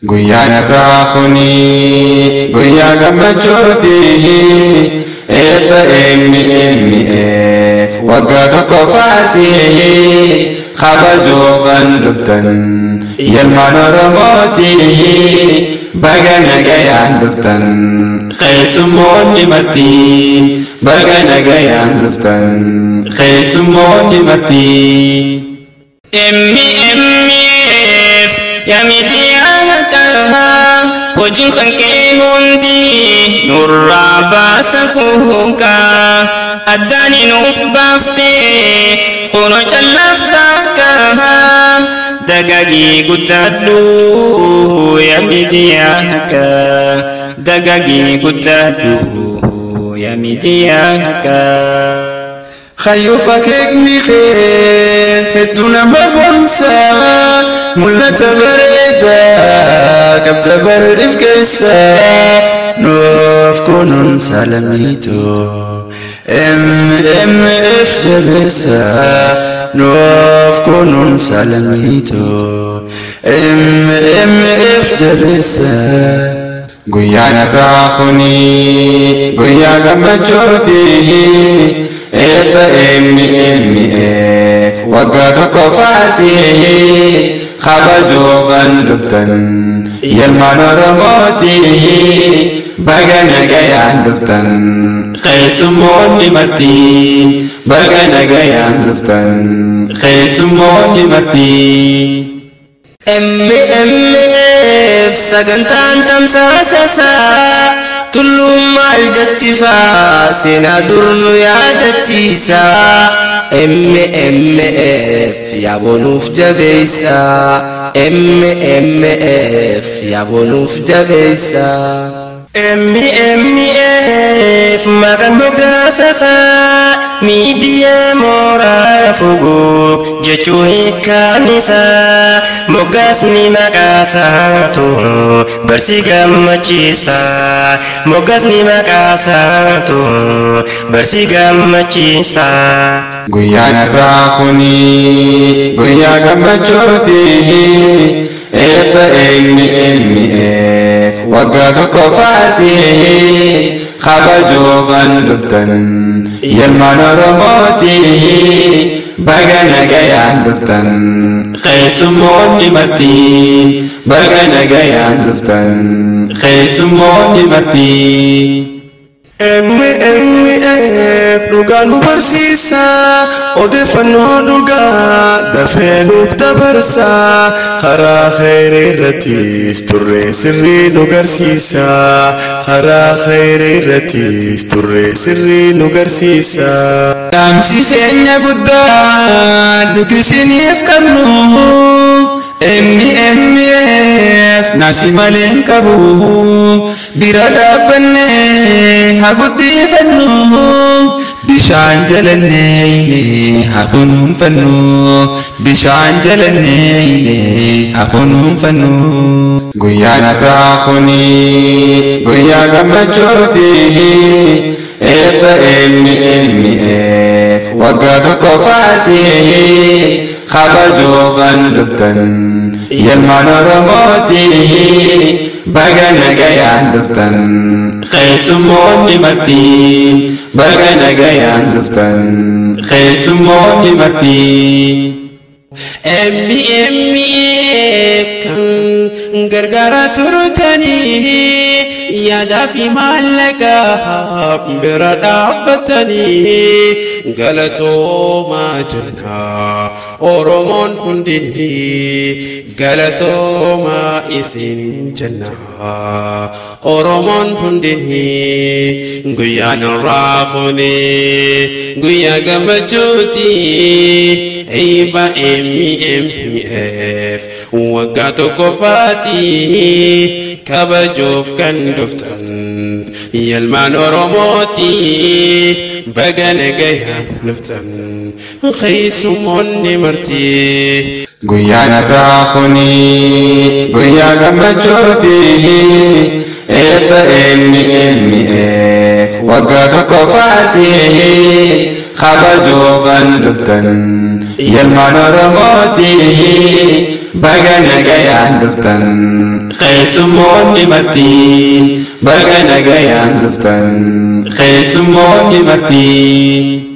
Guyyaan har'aa kuni guyyaa gammachuuti. Eebba MMF waggaa tokkoffaati. Kabajuu kan dhuftan ilmaan Oromooti. Baga nagayaan dhuftan keessummoonni marti. Baga nagayaan dhuftan keessummoonni marti. MMF yaa miidiyaa haqaa, hojiin kan kee hundi nurraa baasa kuukaa, addaani nuuf baaftee kunoo callaaf daakaa. Dagaagii guddadhu yaa miidiyaa haqaa, dagaagii guddadhu yaa miidiyaa haqaa. Hayyuu fakeekni kee hedduu nama boonsa, mul'ata bareedaa qabda barriif keessa, nuuf kunuunsa lammiitu MMF jabeessa, nuuf kunuunsa lammiitu MMF jabeessa. Guyyaan har'aa kuni guyyaa gammachuuti. Eebba MMF waggaa tokkoffaati. Kabajuu kan dhuftan ilmaan Oromooti. Baga nagayaan dhuftan keessummoonni marti. Baga nagayaan dhuftan keessummoonni marti. MMF sagantaan tamsaasasaa tulluun maal jettifaa, seenaa dur nu yaadachiisa. MMF yaaboo jabeessa, MMF yaaboo jabeessa. MMF maqaan moggaasasaa miidiyaa mooraa fuguu jechuu hiikkaan isaa, moggaasni maqaasaatu barsi gammachiisa, moggaasni maqaasaatu barsi gammachiisa. Guyyaan har'aa kuni guyyaa gammachuuti. Eebba MMF waggaa tokkoffaati. Kabajuu kan dhuftan ilmaan Oromooti. Baga nagayaan dhuftan keessummoonni marti. Baga nagayaan dhuftan keessummoonni marti. MMF dhugaa nu barsiisa, odeeffannoo dhugaa dafee nuuf dabarsa, karaa kheyrii irrattis turre sirrii nu garsiisa, karaa kheyrii irrattis turre sirrii nu garsiisa. Dhaamsi keenya guddaa nuti isiniif qabnu, MMF nasi malee hin qabu, bira dhaabbannee haa guddifannu, bishaan jalannee haa kunuunfannu, bishaan jalannee haa kunuunfannu. Guyyaan har'aa kuni guyyaa gammachuuti. Eebba MMF waggaa tokkoffaati. Kabajuu kan dhuftan ilmaan Oromooti. Baga nagayaan dhuftan keessummoonni marti. Baga nagayaan dhuftan keessummoonni marti. MMF kan gargaaraa turtanii, yaadaa fi maallaqa bira dhaabbatanii, galatoomaa jenna Oromoon hundinii, galatoomaa isin jenna Oromoon hundinii. Guyyaan har'aa kuni guyyaa gammachuuti. Eebba MMF waggaa tokkoffaati. Kabajuuf kan dhuftan ilmaan Oromooti. Baga nagayaan dhuftan keessummoonni marti. Guyyaan har'aa kuni guyyaa gammachuuti. Eebba MMF waggaa tokkoffaati. Kabajuu kan dhuftan ilmaan Oromooti. Baga nagayaan dhuftan keessummoonni marti. Baga nagayaan dhuftan keessummoonni marti.